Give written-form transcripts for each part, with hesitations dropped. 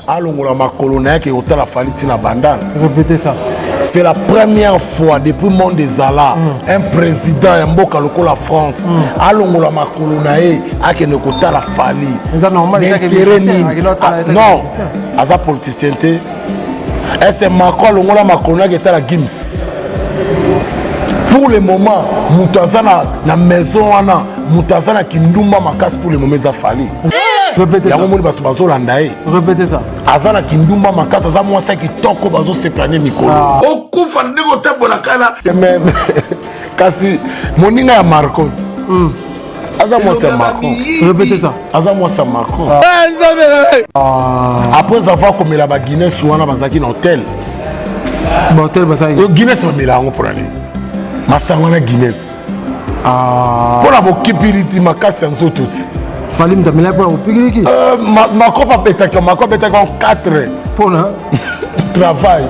Alongola makolo na ye ake kotala Fally ntina Bandal. Répétez ça. C'est la première fois depuis monde ezala un président ya mboka lokola France alongola makolo na ye akende kotala Fally. Eza normal, eza ke Intérêt musicien, nini? akende kotala Ah, ete non, musicien. Aza politicien te. Ese Macron alongola makolo na ye aketala Gims? Pour le moment, moto aza na maison wana, moto aza na kindumba makasi pour le moment eza Fally. Répétez ça. Yango moni bato bazolanda ye. Répétez ça. Aza na kindumba makasi, aza mwasi ya kitoko, bazosepela nde mikolo. Okufa ndenge otambolaka na Kasi moninga ya Marco aza mwasi ya Macron. Répétez ça. Aza mwasi ya Macron. Après avoir komela ba Guinness wana, bazalaki na hotel. Ba hôtel basali. Guinness bamela yango mpona nini? Masango wana Guinness mpona bokipiliti makasi ya nzoto ti. Fally mutu amela mpona bopikiliki? Macron abetaki, Macron abetaki en 4. Mpona? Travail.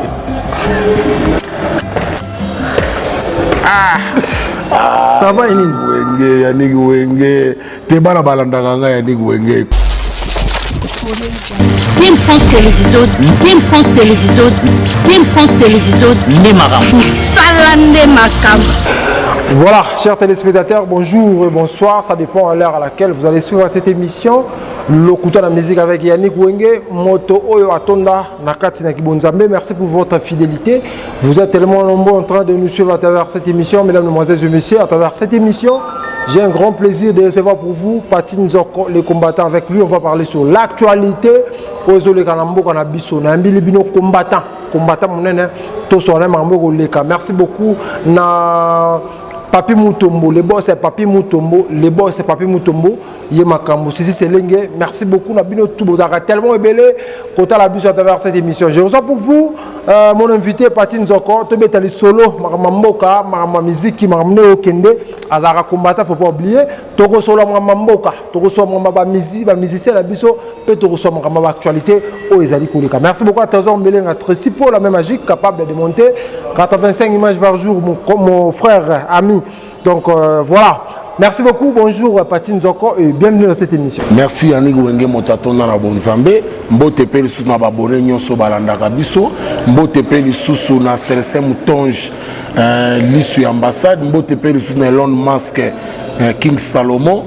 Travail nini? Wenge, Yannick Wenge te, bana balandaka ngai, Yannick Wenge. Team France Télévision, Team France Télévision, Team France Télévision, Nde makambo. Mosala nde makambo. Voilà, chers téléspectateurs, bonjour et bonsoir. Ça dépend à l'heure à laquelle vous allez suivre cette émission. Lokuta la musique avec Yannick Wenge, Moto Oyo Atonda, Nakati Nakibonzambe. Merci pour votre fidélité. Vous êtes tellement nombreux en train de nous suivre à travers cette émission, mesdames, mesdemoiselles et messieurs. À travers cette émission, j'ai un grand plaisir de recevoir pour vous Paty Nzoko, les combattants. Avec lui, on va parler sur l'actualité. Ozo le kanambo kanabiso, Nambili bino combattant. Combattant monene, toso na mambo koleka. Merci beaucoup na Papi Mutombo, le boss c'est Papi Mutombo, le boss c'est Papi Mutombo, ye makambo, Sisi Selenge, merci beaucoup, na bino tout, bozaka tellement ebele, kota la biso à travers cette émission. Je reçois pour vous mon invité Paty Nzoko, tobeta lisolo, makambo mboka, makambo musique, makambo ne okende, azaka combattant, faut pas oublier, toko solo makambo mboka, toko solo makambo ba musique, ba musicien na biso, pe toko solo makambo ba actualité oyo ezali koleka. Merci beaucoup à Trésor Mbelenga, Tracy pour la même magique, capable de monter 85 images par jour, mon frère, ami. Donc voilà, merci beaucoup, bonjour Paty Nzoko et bienvenue dans cette émission. Merci Yannick Wenge, moto atonda na bonzambe. Mbote mpe lisusu na babone nyonso balandaka biso. Mbote mpe lisusu na Celestin Mutonge, lisu ya ambassade. Mbote mpe lisusu na Elon Musk, King Salomon.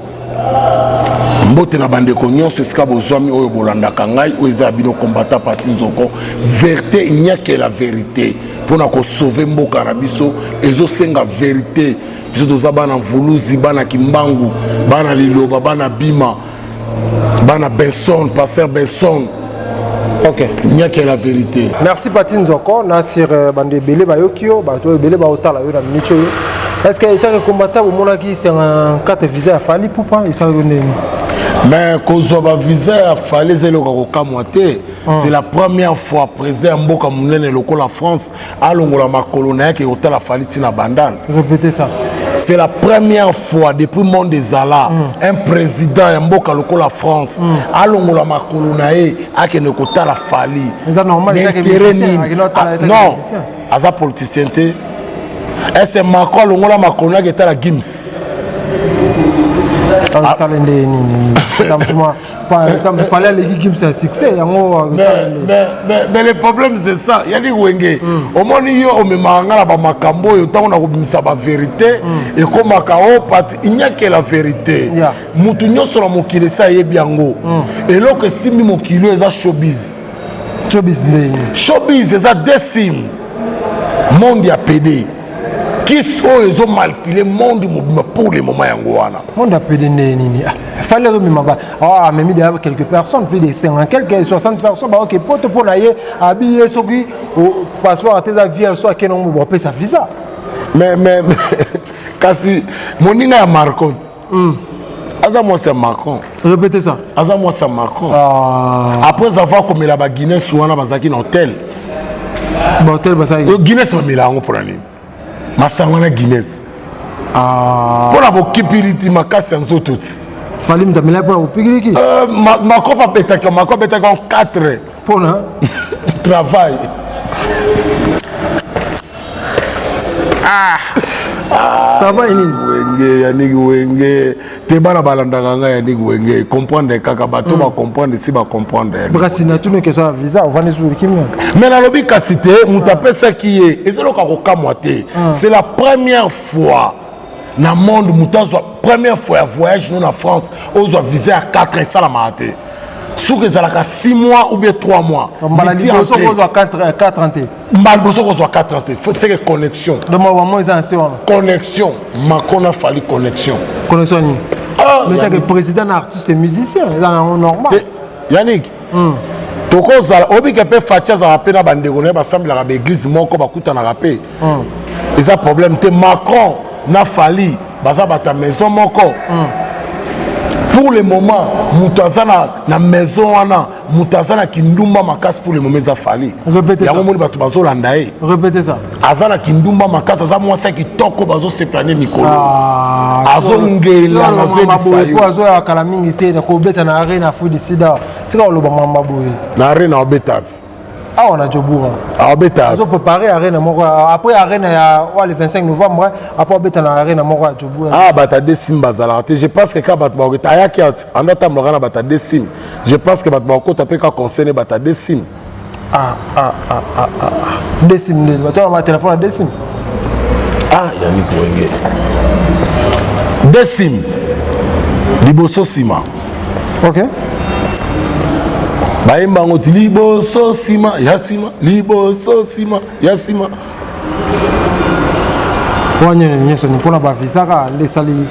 Mbote na bandeko nyonso esika bozwami oyo bolandaka ngai. Oyo eza ya bino combattant Paty Nzoko. Vérité, il n'y a que la vérité mpona kosauver mboka na biso, ezosenga vérité. Biso toza bana Mvuluzi, bana Kimbangu, bana Liloba, bana Bima, bana Benson, pasteur Benson. Il n'y a que la vérité. Merci Paty Nzoko, na sur bande ebele bayoki yo, bato ebele baotala yo na minute oyo. Est-ce que étant combattant omonaki 54 visa ya Fally Ipupa, esalaki ndeni? Mais kozwa bavisa ya Fally eza eloko ya kokamwa te. C'est la première fois président ya mboka monene lokola France alongola makolo na ye ake kotala Fally ntina Bandal. Répétez ça. C'est la première fois depuis monde ezala un président ya mboka lokola France alongola makolo na ye akende kotala Fally. Eza normal, eza ke Intérêt musicien, nini? akende kotala Ah, ete non, musicien. Aza politicien te. Ese Macron alongola makolo na ye aketala Gims? Tala nde nini, Fally aleki Gims ya succès yango. Mais le problème, c'est ça, Yannick Wenge. Omoni yo omemaka nga na bamakambo oyo ntango na kobimisa bavérité ekomaka o Paty. Il n'y a que la vérité. Mutu nyonso na mokili esi ayebi yango. Eloko esimbi mokili oyo eza showbiz. Showbiz ndeni? Showbiz eza desim monde ya pd kis oyo ezomanipule monde mobima pour le moment, yango wana. Monde ya pd nde nini? Fally azomema ba amemi déjà quelques personnes, plus de 50, quelques 60 personnes baoke poto mpo na ye. Abi ye soki passeport ate eza vierge, so akende ngo bapesa visa. Mais kasi moninga ya Macron aza mwasi ya Macron. Répétez ça. Aza mwasi ya Macron. Après avoir komela ba Guinness wana, bazalaki na hotel. Ba hôtel basali. Guinness bamela yango mpona nini? Masango wana Guinness mpona bokipiliti makasi ya nzoto ti. Fally mutu amela mpona bopikiliki? Macron abetaki, Macron abetaki en 4. Mpona? Travail. Ah. Travail nini? Wenge, Yannick Wenge. Te, bana balandaka ngai, Yannick Wenge. Comprendre kaka bato bacomprendre, si bacomprendre. Kasi natuni question ya visa, ovandi suri kimia. Mais nalobi kasi te, moto apesaki ye, eza eloko ya kokamwa te. C'est la première fois na monde moto azwa première fois ya voyage no na France, ozwa visa ya 4, esalamaka te. Soki ezalaka 6 mois ou bien 3 mois. Mbala liboso kozwa 4 ans te. Mbala liboso kozwa 4 ans te, c'est que connexion. Donc mamo eza na se wana. Connexion Macron na Fally, connexion. Connexion nini? Mais take président na artiste musicien, eza nango normal. Yannick, tokozala obike mpe Fatshi azalaka mpe na bandeko na ye, basambelaka baeglise moko, bakutanaka mpe, eza problème te. Macron na Fally baza bato ya maison moko. Pour le moment, moto aza na maison wana, moto aza na kindumba makasi pour le moment, eza Fally. Yango moni bato bazolanda ye. Répétez ça. Aza na kindumba makasi, aza mwasi ya kitoko, bazosepela nde mikolo azongela. Nazoyebisa yo, azoya kala mingi te kobeta na Arena Afrique du Sud. Tika koloba mama boye. Na Arena obeta? Awa na Joburg. Aobeta. Azopréparé Arena moko après Arena ya wa le 25 novembre, après obeta na Arena moko ya Joburg. Ah, bato ya desim bazalaka te. Je pense que ka bato bakoketa, ayaki ando atambolaka na bato ya desim. Je pense que bato bakokota mpe ka concerne bato ya desim. Ah, ah, ah, ah, ah. Desim nde bato wana batelefone ya desim. Ah, Yannick Wenge, desim liboso nsima. Ok. Bayemba yango ti liboso nsima ya nsima, liboso nsima ya nsima. Wana nyonso ni mpona bavisa kaka nde esali.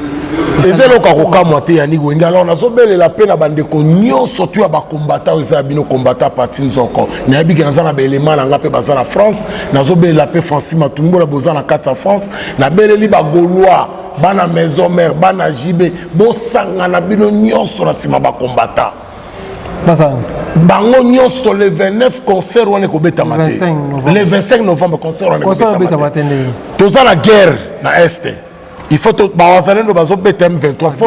Eza eloko ya kokamwa te, Yannick Wenge. Alors nazobelela mpe na bandeko nyonso tu ya bakombata oyo eza ya bino kombata parti nzoko. Nayebi ke naza na baelema na nga mpe baza na France. Nazobelela mpe Francis Matumbola, boza na kati ya France. Nabeleli bagaulois, bana maison mère, bana JB, bosangana bino nyonso na nsima bakombata. Basani. Bango nyonso, le 29 concert wana ekobetama te. Le 25 novembre concert wana ekobetama te. Toza na guerre na Est, il faut bawazalendo bazobeta M23, faut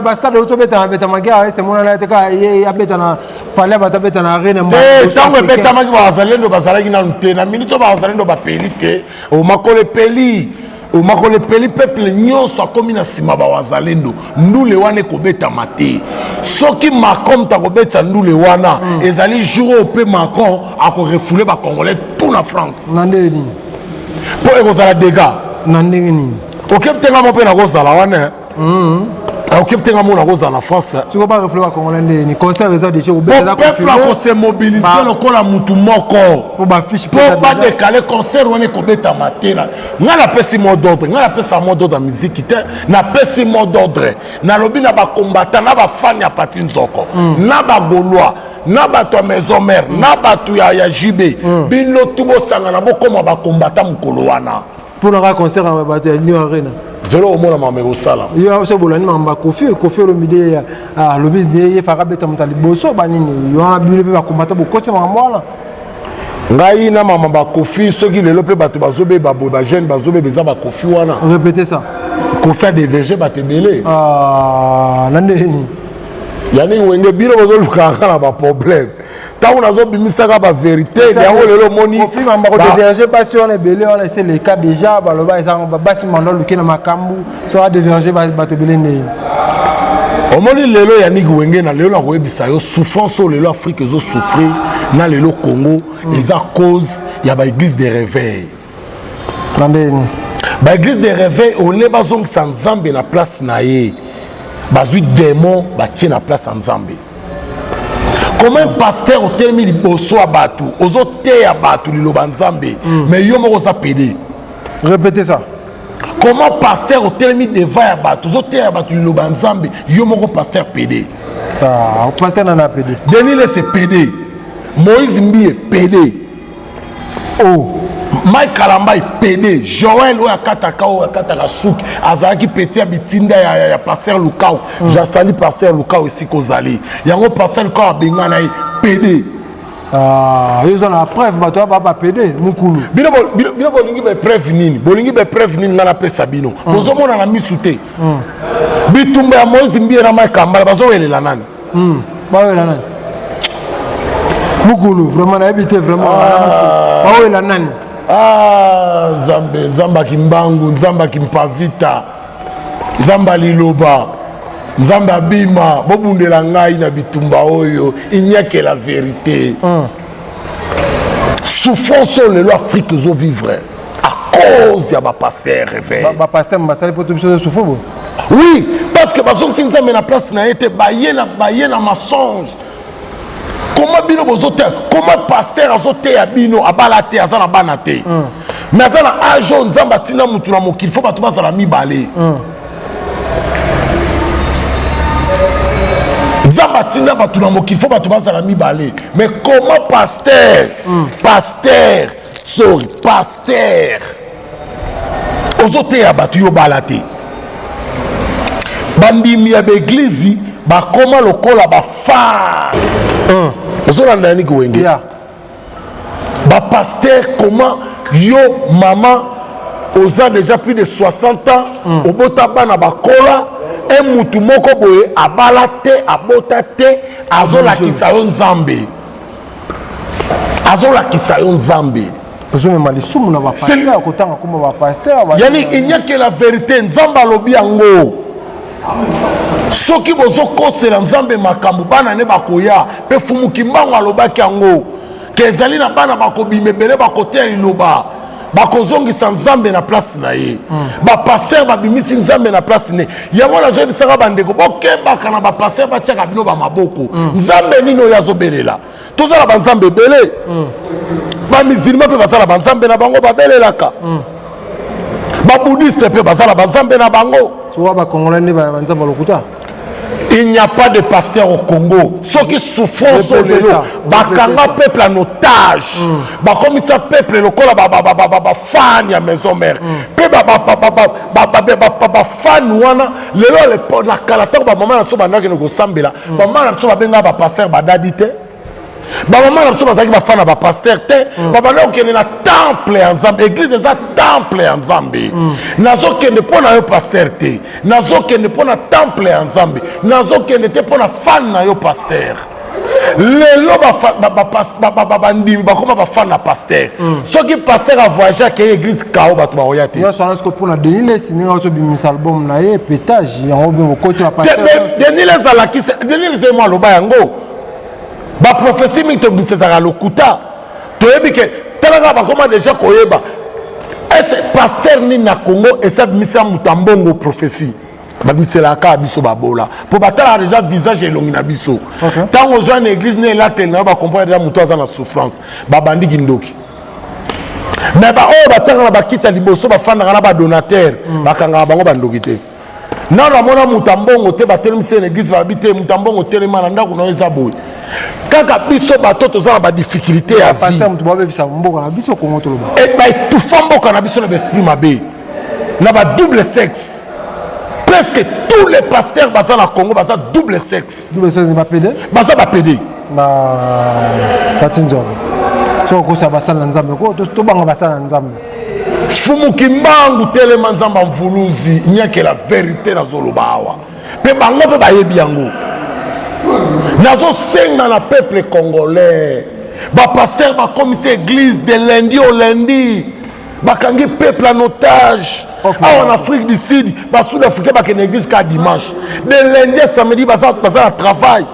Bastade ozobetama betama, guerre Est monana te, kaka ye abeta na Fally, bato abeta na Arena. Ntango ebetamaki, bawazalendo bazalaki nanu te. Na minute oyo bawazalendo bapeli te, omakolo epeli, omakolo epeli, peuple nyonso akomi na nsima bawazalendo. Ndule wana ekobetama te. Soki Macron moto akobetisa ndule wana, ezali jour oyo mpe Macron akorefouler bacongolais tout na France. Na ndenge nini? Mpo ekozala dégâts. Na ndenge nini? Okebi te, nga mo mpe nakozala wana, okebi te, nga mo nakozala na France. Siko barefouler bacongolais ndenge nini? Concert eza déjà. Po peuple akose mobiliser lokola mutu moko. Po bafiche. Mpo badécaler concert wana, ekobetama te. Ngai napesi mot d'ordre, ngai napesa mot d'ordre ya miziki te, napesi mot d'ordre, nalobi na bakombata, na bafani ya pati nzoko, na bagaulois, na bato ya maison mère, na bato ya JB, bino tu bosangana, bokóma bakombata mokolo wana. Mpona kaka concert ya bato ya New Arena? Zelo omona mama ekosala. Yo so bolandi makambo ya Koffi. Koffi Olomide alobi nde ye faka beta moto ya liboso banini wana. Bino mpe bakombata bokoti makambo wana? Ngai na mama bakofi, soki lelo mpe bato bazobeba boye, bajeune bazobeba, eza bakofi wana. Répétez ça. Koffi adévierger bato ebele. Na ndeni? Yani Wenge, bino bozolukaka na baproblème ntango nazobimisaka bavérité yango lelo omoni. Koffi mamba kodévierger basi wana ebele wana, ese leka déjà, baloba eza basi mando aluki na makambo so adévierger bato ebele ndeni. Omoni lelo, Yannick Wenge, na lelo nakoyebisa yo, souffrance oyo lelo Afrique ezosouffrir na lelo Congo, eza cause ya baéglise de réveil. Na ndeni? Baéglise de réveil ole bazongisa Nzambe na place na ye, bazwi démon batie na place ya Nzambe. Comment un pasteur otelemi liboso ya bato, ozoteya bato liloba Nzambe, mais yo moko oza pédé? Répétez ça. Comment pasteur otelemi devant ya bato, ozoteya bato liloba Nzambe, yo moko pasteur pédé? Ah, pasteur nana pédé? Denis Lessie pédé, Moïse Mbiye pédé. Oh. Mike Kalambay pédé, Joel oyo akataka suki, azalaki petit ya bitinda ya pasteur Lukau. Jasali pasteur Lukau esika ozali yango, pasteur Lukau abenga na ye pédé. Ah, yo oza na preuve bato ya bapédé, mokulu? Bino bolingi bapreuve nini? Bolingi bapreuve nini ngai napesa bino? Bozomona na misu te. Bitumba ya Moïse Mbiye na Mike Kambala, bazowelela nani? Bawela nani, mokulu? Vraiment nayebi te, vraiment bawela nani? Ah, Nzambe, Nzambe akimbangu, Nzambe akimpavita, Nzambe aliloba, Nzambe abima, bobundela ngai na bitumba oyo, il n'y a que la vérité. Souffrance oyo lelo Afrique ezo vivre à cause ya ba pasteur réveil. Ba pasteur basali poto biso souffre bo. Oui, parce que bazongisi Nzambe na place na ye te, baye na baye na mensonge. Comment bino bozoteya comment pasteur azoteya bino abala te aza na bana te mais aza na age oyo Nzambe atinda mutu na mokili fo bato bazala mibale. Nzambe atinda bato na mokili fo bato bazala mibale mais comment pasteur pasteur sorry pasteur ozoteya bato yo bala te bandimi ya baeglize bakoma lokola bafar ozolanda Yannick Wenge Yeah. Bapasteur comment yo mama oza déjà plus de 60 ans obota bana bakola e mutu moko boye abala te abota te azolakisa yo Nzambe, azolakisa yo Nzambe. Ozomema lisumu na bapasteur kotanga komba bapasteur. Yani il n'y a que la vérité. Nzambe alobi yango. Soki bozokosela Nzambe makambo, bana ne bakoya mpe fumuki mbango alobaki yango ke ezali na bana bakobima ebele bakoteya liloba, bakozongisa Nzambe na place na ye. Bapasteur babimisi Nzambe na place ne yango. Nazoyebisaka bandeko, bokebaka na bapasteur batiaka bino bamaboko. Nzambe nini oyo azobelela? Toza na banzambe ebele. Bamusulman mpe baza na banzambe na bango babelelaka, babouddhiste mpe baza na banzambe na bango. Soka bacongolais nde banzambe lokuta. Il n'y a pas de pasteur au Congo. Soki souffrance oyo lelo bakanga peuple en otage, bakomisa peuple lokola bafani ya maison mère mpe bafani wana lelo. Na kala, ntango bamama na biso bandakende kosambela, bamama na biso babengaka bapasteur badadi te, bamama na biso bazalaki bafana ya bapasteur te. Babanda kokende na temple ya Nzambe. Église eza temple ya Nzambe. Nazokende mpo na yo pasteur te, nazokende mpo na temple ya Nzambe, nazokende te mpo na fan na yo pasteur. Lelo bandimi bakoma bafan na pasteur. Soki pasteur avoyage akei église kao, bato bakoya te. Nyonso wana siko mpona Denis Lesi ndenge azobimisa album na ye pétage yango mpe bokoti. Denis Lesi alakisi, Denis Lesi mo aloba yango, baprophétie mingi tobimisa ezalaka lokuta. Toyebi ke talaka bakoma déjà koyeba ese pasteur nini na Congo esi abimisa moto ya mbongo prophétie. Babimiselaka kaka biso babola mpo batalaka déjà visage, elongi na biso. Ntango ozwa na église na elateli na yo, bacomprendre déjà moto aza na souffrance. Babandiki ndoki mais baoyo batiaka na bakiti ya liboso, bafandaka na badonateur, bakangaka bango bandoki te. Nano amona moto ya mbongo te batelemisi na église, balobi te moto ya mbongo telema na ndako na yo eza boye. Kaka biso bato toza na badifficulté ya vie. Pasteur moto babebisa mboka na biso Kongo toloba. Baetufa mboka na biso na baesprit mabe, na badouble sexe. Presque tous les pasteurs baza na Congo baza double sexe. Double sexe, bapédé. Baza bapédé. Na pati nzongo soki okosa basala na Nzambe ko tobanga basala na Nzambe. Fumuki mbangu telema, Nzambe mvuluzi nyakela vérité nazoloba awa mpe bango mpe bayebi yango. Nazosenga na peuple congolais, bapasteur bakomisi église de lundi au lundi, bakangi peuple en otage. Awa na Afrique du Sud, basud africain bakende église kaka dimanche. De lundi à samedi baza na travail.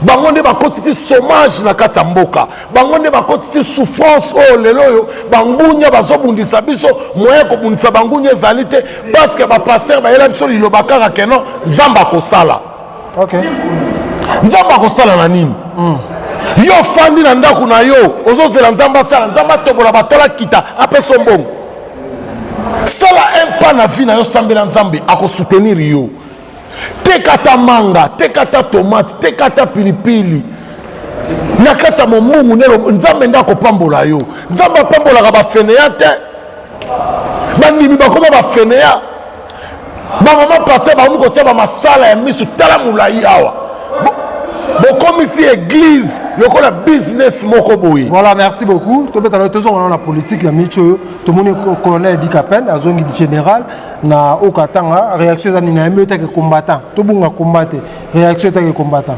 Bango nde bakotisi chômage na kati ya mboka, bango nde bakotisi souffrance oyo lelo oyo bangunya bazobundisa biso. Moyen kobundisa bangunya ezali te parce que bapasteur bayela biso liloba kaka keno Nzambe akosala. Nzambe akosala na nini? Yo ofandi na ndako na yo, ozozela Nzambe asala, Nzambe atobola batola kita apesa mbongo. Sala un pas na vie na yo, sambela Nzambe akosoutenir yo. Teka ata manga, teka ata tomate, teka ata pilipili na kati ya mombungu nde Nzambe nde akopambola yo. Nzambe apambolaka bafeneya te. Bandimi bakoma bafeneya. Bamama pasteur bakomi kotia bamasala ya miso tala molai awa. Bokomisi église lokola business moko boye. Voilà, merci beaucoup. Tobetana tozongana na politique ya micho oyo. Tomoni colonel Dikapen azongi général na Okatanga. Réaction eza nini? Nayembi otake combattant, tobunga combat te. Réaction etake combattant.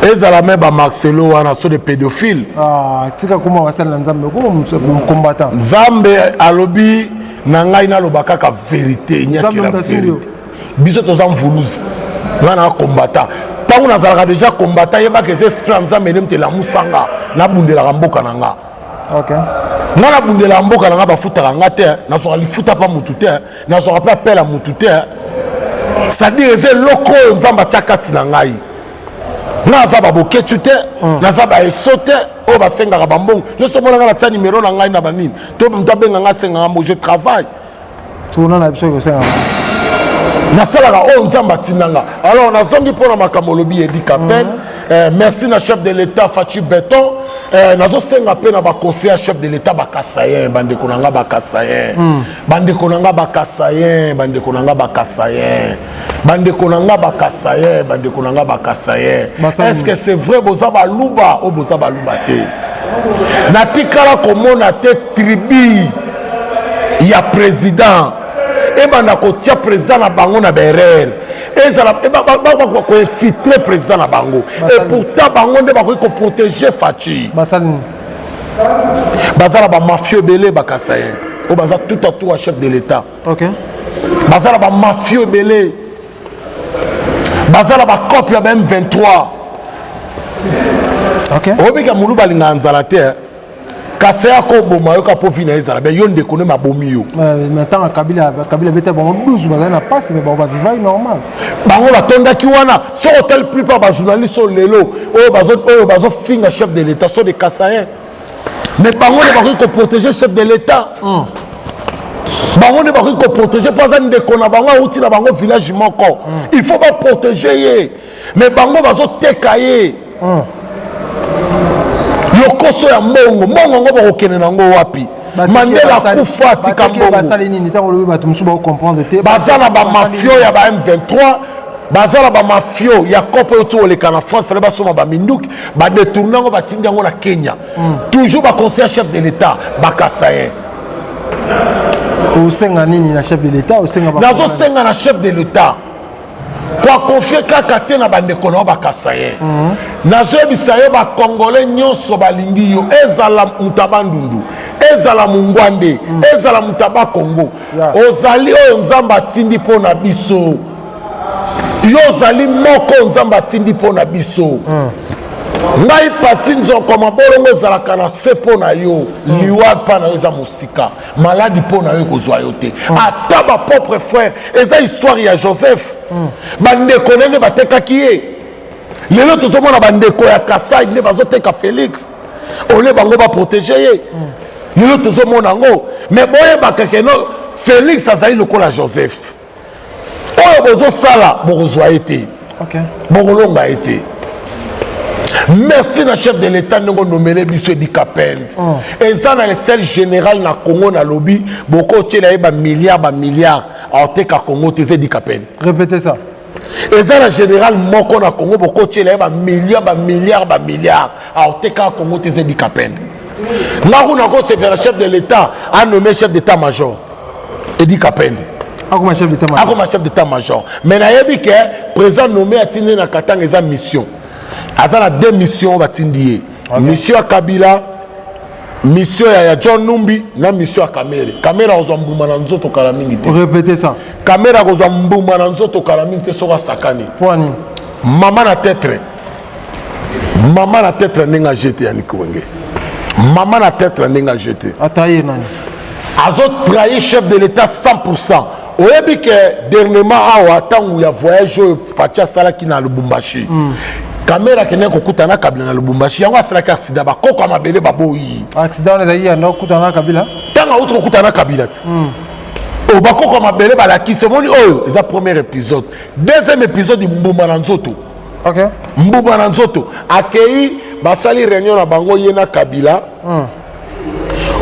Ezala me bamarcelo wana so de pédophile. Ah, tika koma basali na Nzambe, koma combattant. Nzambe alobi na ngai naloba kaka vérité, nyakela vérité. Biso toza mvuluzi, ngai na combattant. Ntango nazalaka déjà combattant, yebaka eza esprit ya Nzambe nde moto elamusanga nabundelaka mboka na nga. Nga nabundelaka mboka na nga, bafutaka nga te, nazwaka lifuta mpa mutu te, nazwaka mpe appel ya mutu te. C'est-à-dire eza eloko oyo Nzambe atya kati na ngai. Nga naza babokecu te, naza baeso te oyo basengaka bambongo nyonso. Omonanga natia nimero na ngai na banini to moto abenga nga asengaka mbo. Je travaille. Tuna na biso kosenga. Nasalaka oyo Nzambe atindanga. Alors nazongi mpona makambo olobi, Eddy Kapend. Merci na chef de l'État Fatshi Béton. Nazosenga mpe na baconseiller chef de l'État bakasayen, bandeko na nga bakasayen, bandeko na nga bakasayen, bandeko na nga bakasayen, bandeko na nga bakasayen, bandeko na nga bakasayen. Est ce que c'est vrai boza baluba oyo boza baluba te? Natikala komona te tribu ya président ebanda kotia président na bango na baerreur, ezala koinfiltrer président na bango. Et pourtant bango nde bakoki koprotéger Fatshi. Baza na bamafieux ebele bakasayen oyo baza tout autour ya chef de l'État. Baza na bamafieux ebele, baza na bacope ya ba M23. Oyebika molu balingaka nzala te. Kasi ya koboma yo ka mpo vi na ezala be yo ndeko nde mabomi yo. Ntango Kabila, Kabila beta bango 12, bazali na pasi, mais bango bavivaki normal. Bango batondaki wana. Soki otali plupart bajournaliste oyo lelo oyo bazofinga chef de l'État sont des Kasaïens, mais bango nde bakoki koprotéger chef de l'État. Bango nde bakoki koprotéger mpo aza ndeko na bango, awuti na bango village moko. Il faut baprotéger ye, mais bango bazoteka ye. Lokoso ya mbongo, mbongo yango bakokende nango wapi? Mandela akufa, atika mbongo. Basali nini? Ntango olobi, bato mosusu bakocomprendre te. Baza na bamafio ya ba M23, baza na bamafio ya cope oyo ti oleka na France, fale basomba baminduki, badétourner yango, batindi yango na Kenya. Toujours baconseiller chef de l'État bakasayen. Osenga nini na chef de l'État? Osenga? Nazosenga na chef de l'État koaconfier kaka te na bandeko na yo bakasayen. Nazoyebisa yo, bacongolais nyonso balingi yo, ezala moto ya Bandundu, ezala Mongwande, ezala moto ya Bakongo, ozali oyo Nzambe atindi mpo na biso. Yo ozali moko Nzambe atindi mpo na biso. Ngai pati nzoko mabolongo ezalaka na se mpo na yo. Liwa mpa na yo eza mosika, maladi mpo na yo ekozwa yo te. Ata bapropre frère, eza histoire ya Joseph, bandeko ndenge batekaki ye. Lelo tozomona bandeko ya Kasai nde bazoteka Félix ole bango baprotéger ye. Lelo tozomona yango, mais boyebaka que non, Félix azali lokola Joseph. Oyo bozosala, bokozwa ye te, bokolonga ye te. Merci na chef de l'État ndenge onomele biso Eddy Kapend. Eza na le seul général na Congo nalobi bokotiela ye bamilliard, bamilliard, aoteka Congo te, eza Eddy Kapend. Répétez ça. Eza na général moko na Congo bokotiela ye bamilliard, bamilliard, bamilliard, aoteka Congo te, eza Eddy Kapend. Nga kuna kosepela chef de l'État anommé chef d'état major Eddy Kapend. Akoma chef d'état major. Akoma chef d'état major, mais nayebi que président nommé atindi na Katanga eza mission. Aza na deux missions batindi ye: mission ya Kabila, mission ya John Numbi na mission ya Kamerhe. Kamerhe akozwa mbuma na nzoto kala mingi te. Répétez ça. Kamerhe akozwa mbuma na nzoto kala mingi te soki asakani. Mpo nini? Mama na tetre, mama na tetre ndenge agete Yannick Wenge, mama na tetre ndenge agete. Ata ye nani? Azotrahir chef de l'État 100. Oyebi que dernièrement awa, ntango ya voyage oyo Fatshi asalaki na Lubumbashi, Kamerhe akendaki kokutana na Kabila na Lubumbashi. Yango asalaki accident, bakoko ya mabele baboyi. Accident wana ezalaki yanda kokutana na Kabila? Ntango auti kokutana na Kabila te, oyo bakoko ya mabele balakisi. Omoni, oyo eza premier épisode. Deuxième épisode, mbuma na nzoto. Mbuma na nzoto, akei, basali réunion na bango, ye na Kabila.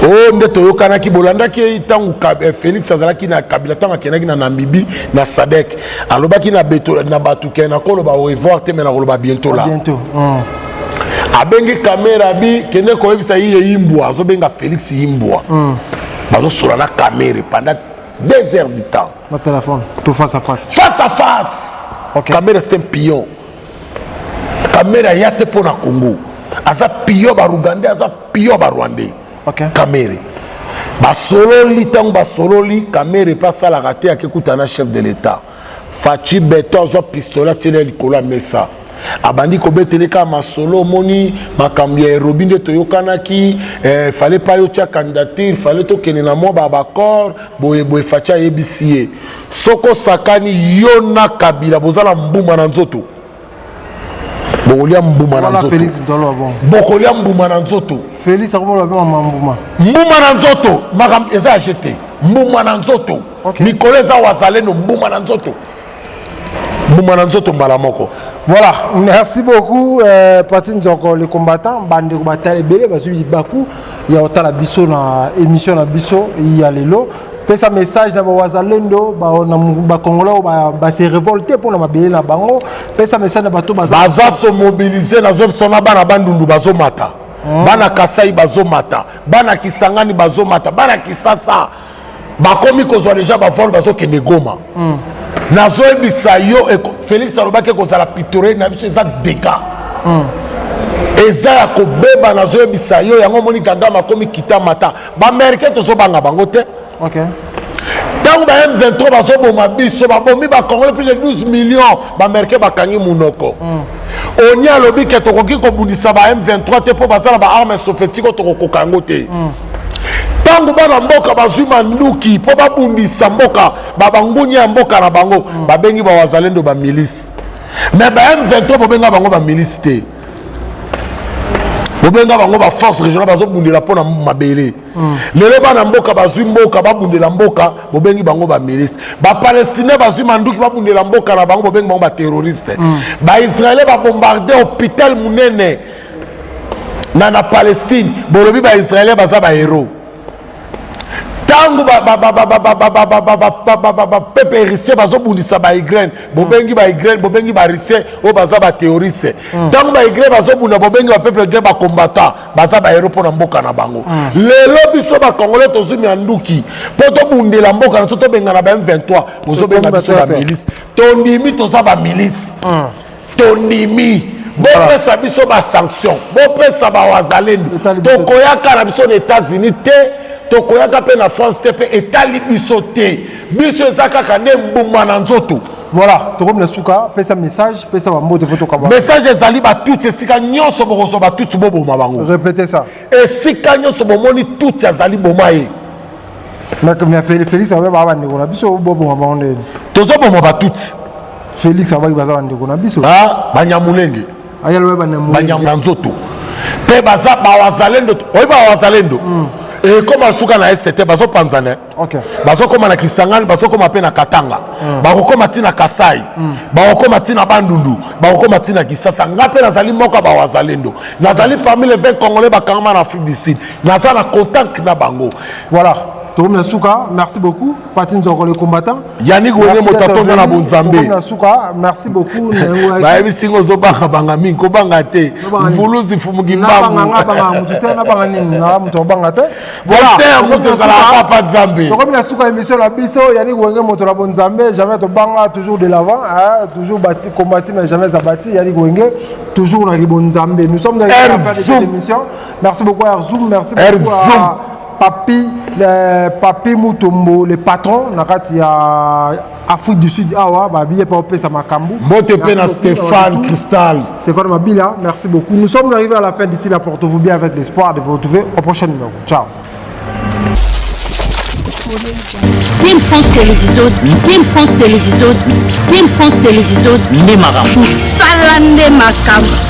Oyo nde toyokanaki, bolandaki ye ntango Félix azalaki na Kabila, ntango akendaki na Namibie na SADC, alobaki na beto na bato ke nakoloba au revoir te, mais nakoloba bientôt là. Bientôt. Abengi Kamerhe, abi kende koyebisa ye yimbwa, azobenga Félix yimbwa. Bazosola na Kamerhe pendant 2 heures du temps. Na téléphone to face à face? Face à face. Kamerhe, c'est un pion. Kamerhe aya te mpo na Congo, aza pion barugandais, aza pion barwandais. Kamerhe basololi, ntango basololi, Kamerhe mpe asalaka te, akekuta na chef de l'État Fatshi Béton, azwa pistolet, atieli ya likolo ya mesa, abandi kobetele kaka masolo. Omoni makambo ya Nairobi nde toyokanaki, fallait pas yotia candidature, fallait tokende na mwa baaccord boye boye. Fatshi ayebisi ye: soki osakani, yo na Kabila boza na mbuma na nzoto, bokolia mbuma na nzoto, bokolia mbuma na nzoto. Félix akomona mbuma. Mbuma na nzoto, makambo eza age te, mbuma na nzoto. Mikolo eza wazalendo, mbuma na nzoto, mbuma na nzoto mbala moko. Voilà, merci beaucoup, Pati Nzoko le combattant. Bandeko batala ebele bazwi baku ya otala biso na émission na biso ya lelo. Pesa message na bawazalendo, bacongolais oyo base révolté mpona mabele na bango. Pesa message na bato. Baza se mobiliser. Nazobiso na bana Bandundu bazomata, bana Kasai bazomata, bana Kisangani bazomata, bana Kisasa bakomi kozwa deja bavol, bazokende Goma. Nazoyebisa yo, Félix alobaki ekozala pitore na biso, eza deka, eza ya kobeba. Nazoyebisa yo yango. Omoni Kagame akomi kita mata, baaméricain tozobanga bango te. Ntango ba M23 bazoboma biso, babomi bacongolais plus de 12 millions, baaméricain bakangi munoko. Oni alobi ke tokoki kobundisa ba M23 te mpo baza na baarme sophistiqué oyo tokokoka yango te. Ntango bana mboka bazwi manduki mpo babundisa mboka, bangunya ya mboka na bango, babengi bawazalendo bamilice. Mais ba M23 bobenga bango bamilice te, bobenga bango baforce régionale bazobundela mpo na mabele. Lelo bana mboka bazwi mboka, babundela mboka, bobengi bango bamilice. Bapalestinien bazwi manduki, babundela mboka na bango, bobengi bango baterroriste. Baisraélien babombarde hôpital monene na Palestine, bolobi baisraélien baza bahéros. Ntango bapeuple russien bazobundisa baukraine, bobengi baukraine, bobengi barussien oyo baza baterroriste. Ntango baukraine bazobunda, bobengi bapeuple ukraine bacombattant, baza bahéros mpo na mboka na bango. Lelo biso bacongolais tozwi mianduki mpo tobundela mboka na biso, tobengana ba M23, bozobenga biso bamilice. Tondimi, toza bamilice, tondimi. Bopesa biso basanction, bopesa bawazalendo. Tokoyaka na biso na États-Unis te, tokoyaka mpe na France te, mpe etali biso te. Biso eza kaka nde mbuma na nzoto. Voilà, tokomi na suka. Pesa message, pesa bambote mpo tokaba. Message ezali: batutsi, esika nyonso bokozwa batutsi, boboma bango. Répétez ça. Esika nyonso bomoni tutsi azali, boma ye. Mais Félix abe baa bandeko na biso, boboma bango ndeni? Tozoboma batutsi. Félix abaki baza bandeko na biso. Banyamulenge. Ayalobe Banyamulenge. Banyama nzoto mpe baza bawazalendo. Oyebi bawazalendo ekóma suka na este te, bazopanzana. Bazokóma na Kisangani, bazokóma mpe na Katanga, bakokóma ntina Kasai, bakokóma ntina Bandundu, bakokóma ntina Kisasa. Nga mpe nazali moko ya bawazalendo, nazali parmi les 20 Congolais bakangama na Afrique du Sud, naza na contact na bango. Voilà, tokomi na suka. Merci beaucoup, Pati Nzoko le combattant. Yannick Wenge, moto atonda na bonzambe. Na suka, merci beaucoup. Bayebisi ngo ozobangabanga mingi, kobanga te, mvuluzi fumuki mbangu. Mutu te, nabanga nini? Na moto obanga te. Voilà, moto ezalaka papa Nzambe. Tokomi na suka émission na biso. Yannick Wenge, moto na bonzambe, jamais tobanga, toujours de l'avant, toujours bati, combattu mais jamais abattu. Yannick Wenge, toujours na bonzambe. Nous sommes dans la fin de cette émission. Merci beaucoup à Zoom, merci beaucoup à Papi, le Papi Mutombo, le patron na kati ya Afrique du Sud awa, babiye pa opesa makambo. Mbote mpe na Stéphane Cristal. Stéphane Mabila, merci beaucoup. Nous sommes arrivés à la fin. D'ici là, portez-vous bien, avec l'espoir de vous retrouver au prochain numéro. Ciao. Team France Télévision, Team France Télévision, Team France Télévision, nde makambo. Mosala nde makambo.